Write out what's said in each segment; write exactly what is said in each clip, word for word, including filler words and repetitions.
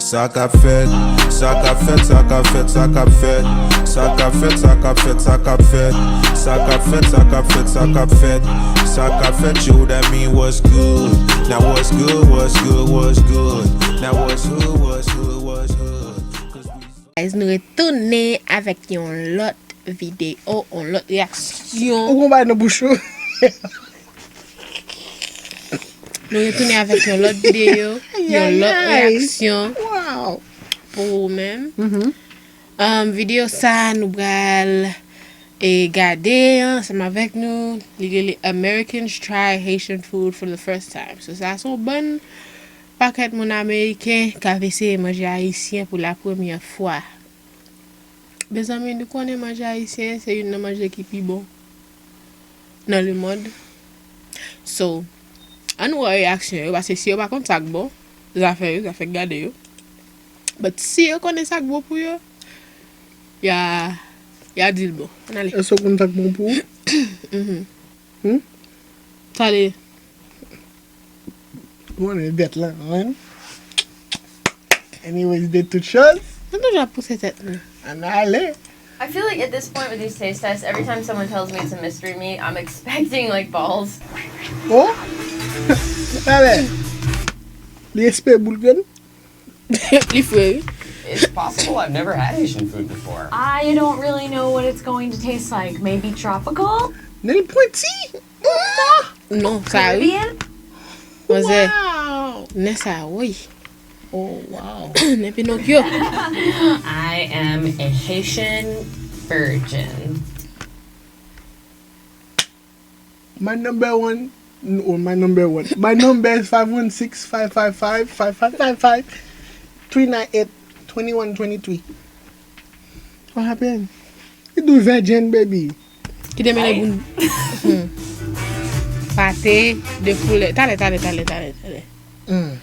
Sa k ap fèt, sa k ap fèt, sa k ap fèt, sa k ap fèt. Sa k ap fèt, sa k ap fèt, sa k ap fèt. Sa k ap fèt, sa k ap fèt, sa k ap fèt. Sa k ap fèt, yo, that mean what's good. Now what's good, what's good, what's good. Now what's hood, what's hood, what's hood. 'Cause we Guys, nou retounen avèk yon lòt videyo, yon lòt reyaksyon. Ou gon bagay nan bouch ou. Nou retounen avèk yon lòt videyo, yon lòt reyaksyon pou ou menm. Um, videyo sa, nou pral e gade ansanm avèk nou. Li rele Americans Try Haitian Food for the First Time. So, sa se yon bann pakèt moun ameriken k ap eseye manje ayisyen pou la premyè fwa. Mezanmi, nou konnen manje ayisyen se youn nan manje ki pi bon nan lemond. So, ann wè reyaksyon yo, paske si yo pa konn sa k bon, zafè yo, zafè k gade yo. But si yo konnen sa k bon pou yo, y a, y a di l bon. Ann ale. Èske w konn sa k bon pou ou? Mhm. Hmm? Tale. Ou konnen bèt lan, wi. Anyways, de tout choz. Nou toujou ap pouse tèt nou. Ann ale. I feel like at this point with these taste tests, every time someone tells me it's a mystery meat, I'm expecting like balls. Oh? Talè. Li espere boul grenn? Li fre, wi. It's possible. I've never had Haitian food before. I don't really know what it's going to taste like. Maybe tropical? Nen l pwenti? Non, sa wi. Caribbean? Manzè. Wow. Nen sa, wi. Oh, wow. Nen Pinokyo. I am a Haitian virgin. My number one, oh, my number one. My number is five one six, five five five, five five five five, three nine eight, twenty one twenty three. What happened? You do virgin, baby. Kite mele pou n. Hmm. Pate de poulè. Talè, talè, talè, talè, talè. Hmm.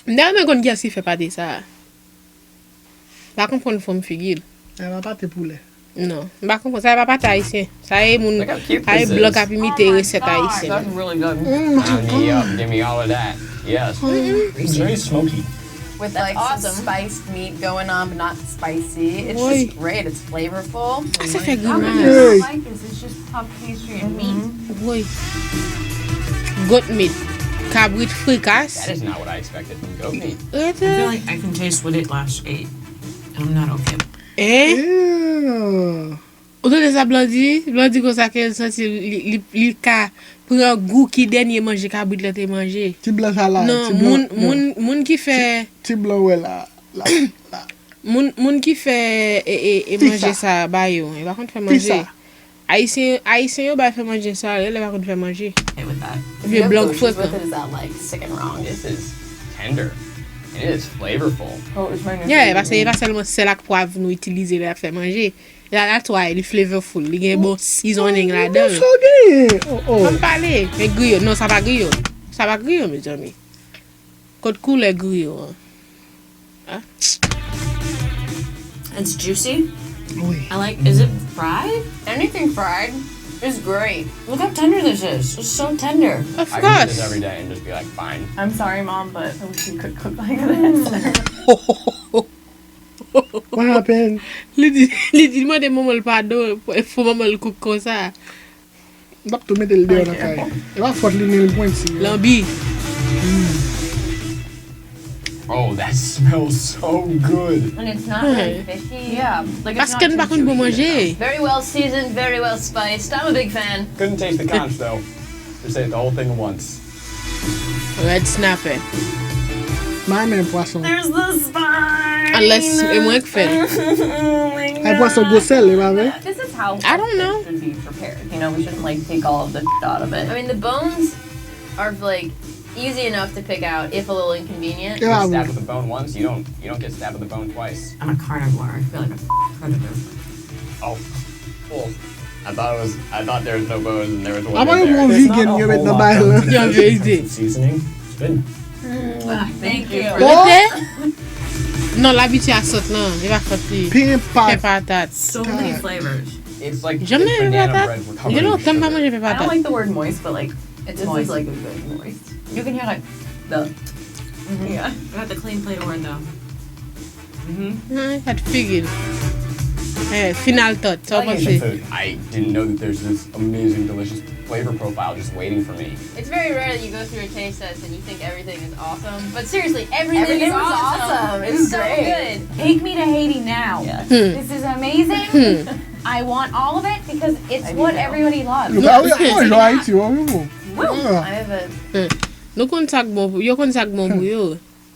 M ta renmen konn kiyès ki fè pate sa a. M pa konprann fòm figi l. Sa pa pate poulè. Non. M pa konprann. Sa pa pate ayisyen. Sa e moun, sa e blan k ap imite resèt ayisyen. That's really good. Give me, uh, give me all of that. Yes. It's very smoky. With like some spiced meat going on, but not spicy. It's just great. It's flavorful. Sa fè grimas. Like this. It's just puff pastry and meat. Woy. Goat meat. Kabrit frikas. That is not what I expected from goat meat. I feel like I can taste what it last ate. I'm not okay. Eh? Ew. Ou tande sa Blandy? Blandy konsa ke l santi li, li, li ka pran gou ki dènye manje kabrit lan te manje. Ti blan sa la, non, ti blan, moun, moun, moun ki fè ti, ti blan wè la, la, la. Moun, moun ki fè e, e, e manje sa ba yo, yo pa konn fè manje. Ayisyen, ayisyen yo bay fè manje sa, yo pa konn fè manje. Vye blan frekan. This is tender. And it is flavorful. Yeah, paske e pa sèlman sèl ak pwav nou itilize lè n ap fè manje. La, that's why li flavorful. Li gen bon seasoning ladan l. Sa w genyen? Oh, oh. Ann pale. Men griyo. Non, sa pa griyo. Sa pa griyo, mezanmi. Kot koulè griyo an? Ah. It's juicy. Wi. I like, is it fried? Anything fried is great. Look how tender this is. It's so tender. Of course. I could eat this every day and just be like, fine. I'm sorry, Mom, but I wish you could cook like this. What happened? Li di, li di, li mande manman l padon, fò manman l kouk konsa. M t ap tou mete l deyò nan kay. E pa fòt li, men l pwenti. Lanbi. Oh, that smells so good. And it's not really fishy. Yeah. Like, it's not too chewy either. Paske n pa konn bon manje. Very well seasoned, very well spiced. I'm a big fan. Couldn't taste the conch, though. Just ate the whole thing once. Red snapper. M pa renmen pwason. There's the spine. Unless e mwen k fè l. Oh my God. Ay, pwason gwo sèl, e pa vre? This is how it should be prepared. I don't know. You know, we shouldn't, like, take all of the shit out of it. I mean, the bones are, like, easy enough to pick out if a little inconvenient. E pa vre. Get stabbed with a bone once, you don't, you don't get stabbed with a bone twice. I'm a carnivore. I feel like a predator. Oh. Well, I thought it was, I thought there was no bones and there was one in there. Apa yo gon vegan yo met nan bay lan? Yo verite. Seasoning. Good. Ah, thank you. Rete? Non, l abitye a sòt lan. Li pa fòt li. Pen patat. Pen patat. So many flavors. It's like banana bread with covered in sugar. Janm manje pen patat. Gen lontan m pa manje pen patat. I don't like the word moist, but, like, it's moist. This is, like, a good moist. You can hear, like, the Yeah. I got the clean plate of though. Nan, gad figi l. Eh, final thought, sa w panse? I didn't know that there's this amazing, delicious flavor profile just waiting for me. It's very rare that you go through a taste test and you think everything is awesome. But seriously, everything, Everything is was awesome. awesome. It It's was so great. Good. Take me to Haiti now. Yes. This is amazing. I want all of it because it's I what do know. Everybody loves. Yo pa wè mwen jwe Ayiti, wè mwen bon. Woo! Ah. I have a Nou konn sa k bon pou, yo konn sa k bon pou yo.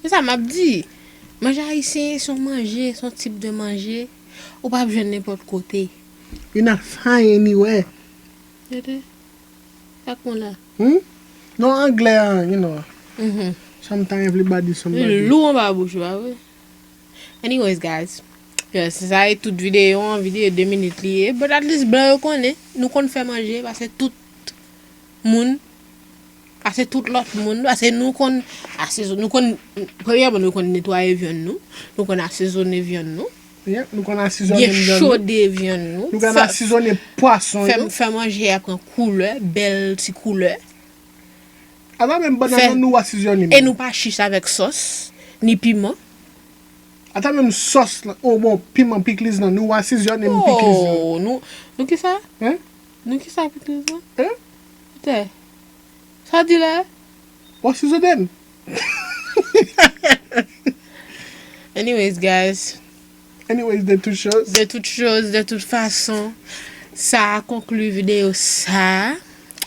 Se sa m ap di. Manje ayisyen se yon manje, se yon tip de manje ou p ap jwenn nenpòt kote. You not find anywhere. Gade. Sa k bon la? Hmm? Non, anglè an, you know. Mhm. Sometimes everybody, somebody. Lou anba bouch ou, pa vre? Anyways, guys. Yes, sa e tout videyo an, videyo de minit li ye. But at least blan yo konnen, nou konn fè manje, paske tout moun, paske tout lòt moun, paske nou konn asezon, nou konn, premyèman, nou konn netwaye vyann nou, nou konn asezone vyann nou, Yeah, nou konn asizone byen vyann nou. Chode vyann nou, Nou konn asizone pwason yo. Fè manje a pran koulè, bèl ti koulè. Ata menm bannann nan nou asizone. E nou pa chich avèk sòs, ni piman. Ata menm sòs lan, oh bon, piman pikliz lan, nou asizone m pikliz lan. Oh, nou, nou ki sa? Hein? Nou ki sa pikliz lan? Hein? Tè. Sa di la? Ou asizone m. Anyways, guys. Anyways, de toute chose. De toute chose, de toute façon, sa a konkli videyo sa.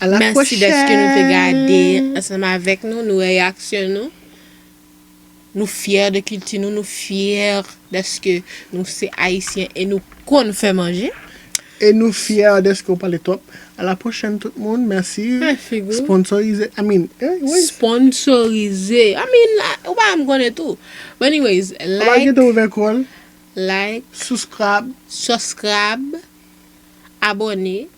À la Mèsi dèske nou te prochaine. Gade ansanm avèk nou, nou reyaksyon nou. Nou fyè de kilti nou, nou fyè dèske nou se ayisyen e nou konn fè manje. E nou fyè dèske w pale twòp. À la prochaine tout moun. Mèsi. Mèsi, Gou. Sponsorize. I mean, eh, oui. Sponsorize. I mean, ou pa m konnen tou. But anyways, Ou pa like, gentan ouvè kò l. Like, Subscribe. Subscribe, abòne,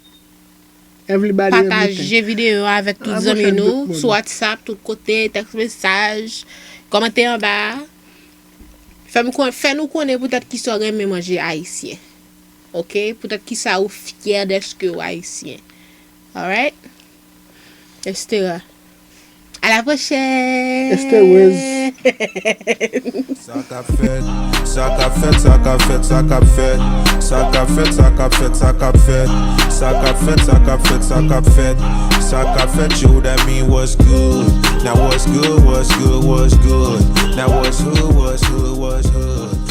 Everybody, everything. Pataje videyo avèk tout Ah, zanmi mwen fè nou tout moun. Sou WhatsApp, tout kote, tèks mesaj, kòmante anba. Fè m kon, fè nou konnen poutèt ki sa w renmen manje ayisyen. Ok? Poutèt ki sa ou fyè dèske w ayisyen. Alright? Estera. À la prochaine! Estereuse. Sa k ap fèt, sa k ap fèt, sa k ap fèt, sa k ap fèt. Sa k ap fèt, sa k ap fèt, sa k ap fèt, sa k ap fèt. Sa k ap fèt, sa k ap fèt, sa k ap fèt. Sa k ap fèt, yo, that mean what's good. Now what's good, what's good, what's good. Now what's hood, what's hood, what's hood.